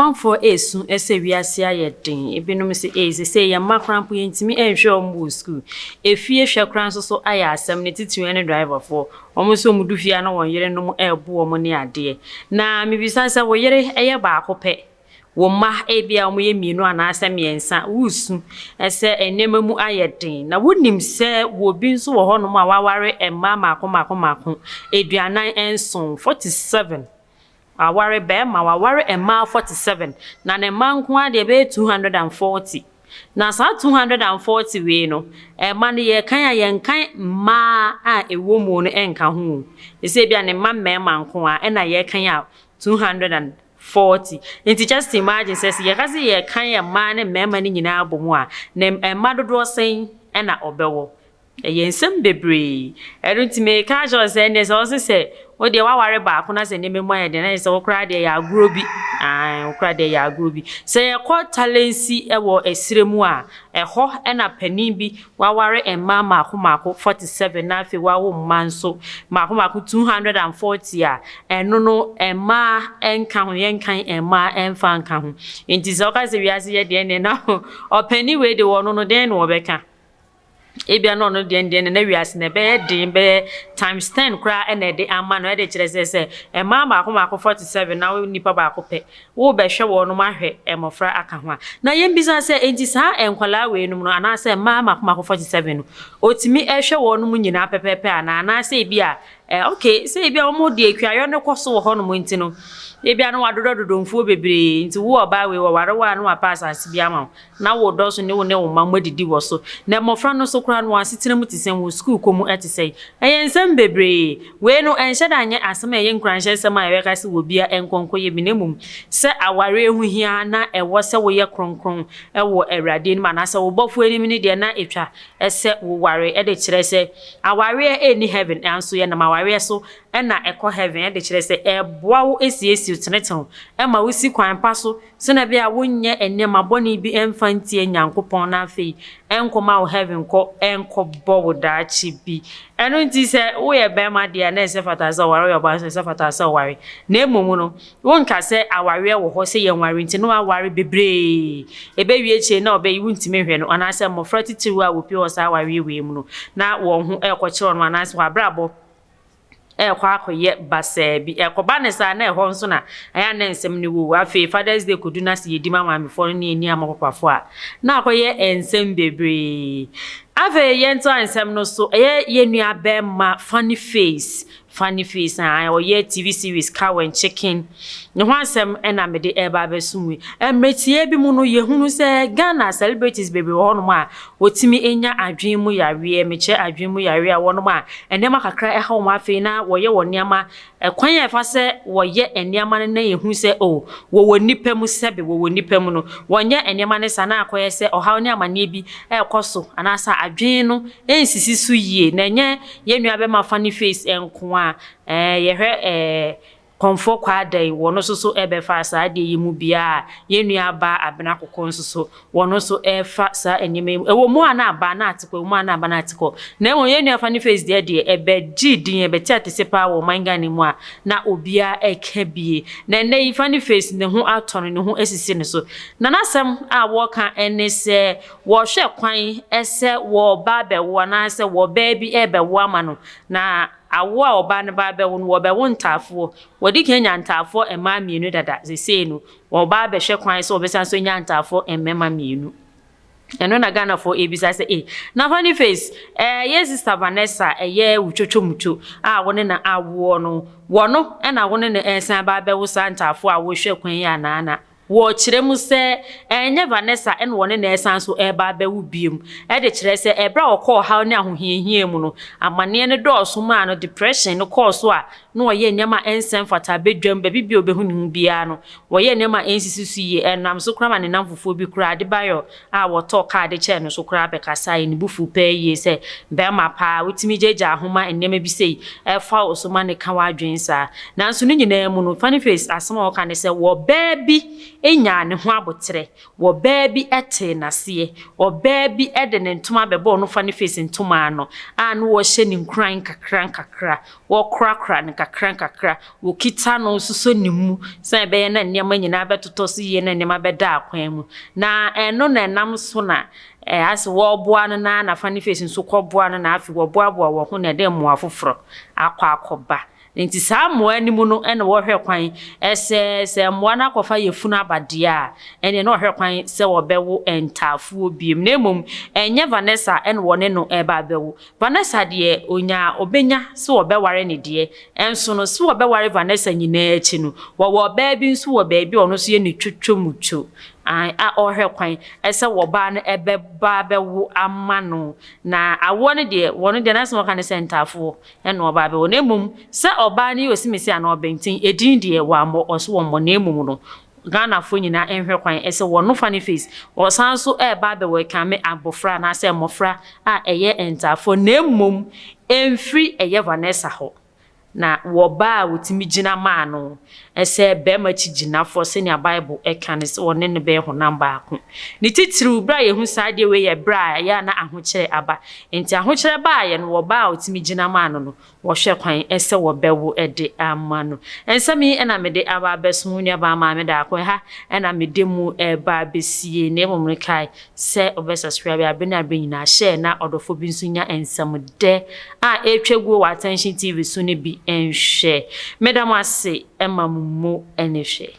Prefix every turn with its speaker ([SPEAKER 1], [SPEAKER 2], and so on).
[SPEAKER 1] Amanfoɔ resu sɛ wiase ayɛ den. Ebinom se, Ei, seesei yɛn mma koraa mpo yɛntumi nhwɛ wɔn wɔ sukuu. Efie hwɛ koraa nso so ayɛ asɛm, ne titiriw ne driverfoɔ. Wɔn nso wɔdu fie a na wɔn yerenom rebo wɔn ne adeɛ. Na mebisa sɛ, wo yere yɛ baako pɛ? Wo mma ebia wɔyɛ mmienu anaasɛ mmiɛnsa, woresu sɛ nneɛma mu ayɛ den. Na wonim sɛ obi nso wɔ hɔnom a waware mma mmaako mmaako mmaako 47, 47. Waware barima, waware mmaa 47, na ne mma nko ara deɛ ɛbɛyɛ 240. Na saa 240 wei no, mma no yɛkan a yɛnkan mmaa a ɛwɔ mu no nka ho o. Ɛsɛ ebia ne mma mmarima nko ara ɛna yɛkan a 240. Nti just imagine sɛ sɛ yɛka sɛ yɛkan mmaa ne mmarima no nyinaa bɔ mu a, ne mma dodoɔ sɛn ɛna ɔbɛwɔ? Ɛyɛ nsɛm bebree. Ɛno nti meka akyerɛ wo sɛ ɛnneɛ sɛ wɔse sɛ wo deɛ woaware baako na sɛ nneɛma mu ayɛ den na kyerɛ sɛ wo koraa deɛ yɛ agorɔ bi. Ae, wo koraa deɛ yɛ agorɔ bi. Sɛ yɛkɔ Talensi wɔ ɛserɛ mu a, ɛhɔ na panin bi waware mmaa mmaako mmaako 47 na afei wawo mma nso mmaako mmaako 240 a, ɛno no mmaa nka ho, yɛnkan mmaa mfa nka ho. Nti sɛ woka sɛ wiase yɛ deɛ ɛnneɛ na ɔpanin wei de ɔno no dɛn na ɔbɛka? Ebia na ɔno deɛ deɛ na wiase no ɛbɛyɛ den bɛyɛ times 10 koraa ɛna ɛde ama no, ɛde kyerɛ sɛ sɛ mmaa mmaako mmaako 47 na wo nipa baako pɛ wobɛhwɛ wɔn ahwɛ mmɔfra aka ho a, na yɛmbisa sɛ enti saa nkwadaa wei nom no anaasɛ mmaa mmaako mmaako 47 no otumi ɛhwɛ wɔn nyinaa pɛpɛɛpɛ anaa, anaasɛ ebi a okay, sɛ ebi a wɔn de akuayɔ no kɔ so wɔ hɔnom nti no, ebi a na wadodɔ dodomfuo bebree nti wo ɔbaa wei wɔware wo a na wapɛ asase bi ama wo na wo dɔso ne wo ne wo mma moadidi wɔ so. Na mmɔfra no nso koraa no, wɔn asetena mu te sɛn? Wɔn sukuu kɔ mu te sɛn? Ɛyɛ nsɛm bebree. Wei no, ɛnhyɛ da nyɛ asɛm a ɛyɛ nkuranhyɛsɛm a yɛbɛka sɛ obiara nkɔ nkɔyɛ bi, na mmom sɛ awareɛ ho hia na ɛwɔ sɛ woyɛ kronkron wɔ Awurade anim anaasɛ wo Bɔfoɔ anim no deɛ, na ɛtwa sɛ woware de kyerɛ sɛ awareɛ nni heaven, nanso yɛnam awareɛ so na ɛkɔ heaven de kyerɛ sɛ ɛboa wo siesie wo, tenetene wo ma wosi kwan pa so Sɛnea ɛbɛyɛ a wonyɛ nneɛma bɔne bi mfa ntia Nyankopɔn na afei ɛnkɔma wo heaven kɔ ɛnkɔbɔ wo daakye bi. Ɛno nti sɛ woyɛ barima deɛ a na ɛsɛ fata sɛ ɔware, woyɛ ɔbaa nso ɛsɛ fata sɛ ɔware. Na mmom no, wonka sɛ awareɛ wɔ hɔ sɛ yɛnware nti na woaware bebree. Ɛbɛwie akyire na ɔbɛ yi wontumi nhwɛ no anaasɛ mmɔfra titiriw a wɔpue wɔ saa awareɛ wei mu no na wɔn ho ɛrekɔkyerɛ wɔn anaasɛ wɔn abrabɔ ɛrekɔ akɔyɛ basaa bi. Ɛkɔba no saa na ɛhɔ nso na ɛyɛ a na nsɛm no wɔ. Afei Father's Day kɔdu na sɛ yɛdi ma maamefoɔ no ne yɛnni ama papafoɔ a, na akɔyɛ nsɛm bebree. Afei yɛntoa nsɛm no so. Ɛyɛ yɛn nua bɛrima Funny Face. Funny Face a ɔyɛ TV series Cow and Chicken. Ne ho asɛm na mede ɛreba abɛso mu yi. Mmerɛ tiaa bi mu no, yɛhunu sɛ Ghana celebrities bebree wɔ hɔnom a wɔtumi nya adwene mu yareɛ. Mekyerɛ adwene mu yareɛ a wɔnom a nneɛma kakra ɛha wɔn afei na wɔyɛ wɔn nneɛma. Ɛkwan a ɛfa sɛ wɔyɛ nneɛma no na yɛhu sɛ oh, wɔwɔ nnipa mu, sɛbe wɔwɔ nnipa mu no, wɔnyɛ nneɛma no saa na akɔyɛ sɛ ɔhaw ne amanneɛ bi ɛrekɔ so anaasɛ adwene no ɛnsisi so yie. Na ɛnyɛ yɛn nua bɛma Funny Face nko a, yɛhwɛ Kɔmfoɔ Kwaaday, wɔno nso so ɛbɛfa saa adeɛ yi mu bia a, yɛn nua baa Abena Kɔkɔɔ nso so, wɔno nso ɛrefa saa nneɛma yi mu. Ɛwɔ mu a na aba na ate kɔ, ɛwɔ mu a na aba na ate kɔ. Na mmom yɛn nua Funny Face deɛ deɛ, ɛbɛgyee din, ɛbɛte atese paa wɔ ɔman Ghana mu a na obiara ɛreka bie. Na ɛnnɛ yi Funny Face ne ho atɔ no, ne ho asisi ne so. Na n'asɛm a wɔreka ne sɛ, wɔrehwɛ kwan sɛ wɔreba abɛwo anaasɛ wɔbaa bi rebɛwo ama no, na Awo a ɔbaa no ba abɛwo no, wɔbɛwo ntaafoɔ. Wɔadi kan anya ntaafoɔ mmaa mmienu dada. Seesei no, wɔreba abɛhwɛ kwan sɛ wɔbɛsan nso anya ntaafoɔ mmarima mmienu. Ɛno na Ghanafoɔ rebisa sɛ, Ei, na Funny Face, ɛɛ yɛn sista Vanessa a ɛyɛ wo twotwomutwo a wo ne no awoɔ no, wɔno na wo ne no resan aba abɛwo saa ntaafoɔ a worehwɛ kwan yi anaa? Na Wɔkyerɛ mu sɛ ɛnyɛ Vanessa na wɔne no resan so reba abɛwo bio, de kyerɛ sɛ ɛberɛ a ɔkɔɔ ɔhaw ne ahohiahia mu no, amaneɛ no dɔɔso maa no, depression no kɔɔ so a na ɔyɛ nneɛma a ɛnsɛ mfata, badwam, baabi biara a ɔbɛhu ne ho biara no, wɔyɛ nneɛma a ɛnsisi so yie, ɛnam so koraa ma ne nnamfofoɔ bi koraa, Adebayor a wɔtɔɔ kaa de kyɛɛ no so koraa bɛkasaeɛ, ne bo fuu paa yie sɛ, Barima paa, wotumi gyaagyaa ho ma nneɛma bi sei fa wo so ma no ka w'adwene saa. Nanso ne nyinaa mu no, Funny Face asɛm a ɔka ne sɛ, Wɔ baa bi nyaa ne ho aboterɛ. Ɔbaa bi tee n'aseɛ. Ɔbaa bi de ne ntoma bɛbɔɔ no Funny Face ntoma ano a na wɔhyɛ no nkuran nkakra nkakra, wɔkorakora no nkakra nkakra, wɔkita no sosɔ ne mu sɛdeɛ ɛbɛyɛ na nneɛma nyinaa bɛtotɔ so yie na nneɛma bɛda akwan mu. Na ɛno na ɛnam so na asɛ wɔreboa no na na Funny Face nso kɔboa no na afei wɔboaboa wɔn ho na ɛde mmoa foforɔ akɔ akɔba. Enti saa mmoa no mu no na wɔhwɛ kwan sɛ, sɛ mmoa no akɔfa yafunu aba deɛ a, ɛnneɛ na wɔhwɛ kwan sɛ wɔbɛwo ntaafoɔ bio. Na mmom, ɛnyɛ Vanessa na wɔne no reba abɛwo. Vanessa deɛ, ɔnya a ɔbɛnya sɛ wɔbɛware no deɛ, nso no, sɛ wɔbɛware Vanessa nyinaa akyi no, wɔwɔ ɔbaa bi nso wɔ baabi a ɔno nso yɛ ne twotwomutwo, ae, a ɔrehwɛ kwan sɛ ɔbaa no bɛba abɛwo ama no. Na awoɔ no deɛ, wɔn deɛ, n'asɛm a wɔka ne sɛ ntaafoɔ. na ɔba abɛwo. Na mmom sɛ ɔbaa no yɛ osimesi anaa ɔbɛnten, edin deɛ wammɔ, ɔse wɔmmɔ, na mmom no Ghanafoɔ nyinaa nhwɛ kwan sɛ wɔno Funny Face, ɔsan nso reba abɛwɛlkame abɔfra anaasɛ mmɔfra a ɛyɛ ntaafoɔ, na mmom ɛmfiri ɛyɛ Vanessa hɔ. Na wɔba a wɔtumi gyina maa no sɛ barima kyigyinafoɔ sɛnea Bible ka no sɛ ɔne no bɛyɛ honam baako. Ne titiriw berɛ a yɛhu saa adeɛ wei yɛ berɛ a ɛyɛ a na ahokyerɛ aba. Enti ahokyerɛ baeɛ no, wɔba a ɔtumi gyina maa no no, wɔhwɛ kwan sɛ wɔbɛwo de ama no. Nsɛm yi na mede aba abɛso wo nuabaa Maame Daako. Ɛha na mede mu reba abɛsie. Na mmom no kae sɛ wobɛ subscribe abere ne abere nyinaa, share na ɔdɔfoɔ bi nso nya nsɛm dɛ a ɛretwa guo wɔ Attention TV so no bi nhwɛ. Meda mo ase ma mo mu ne hwɛ.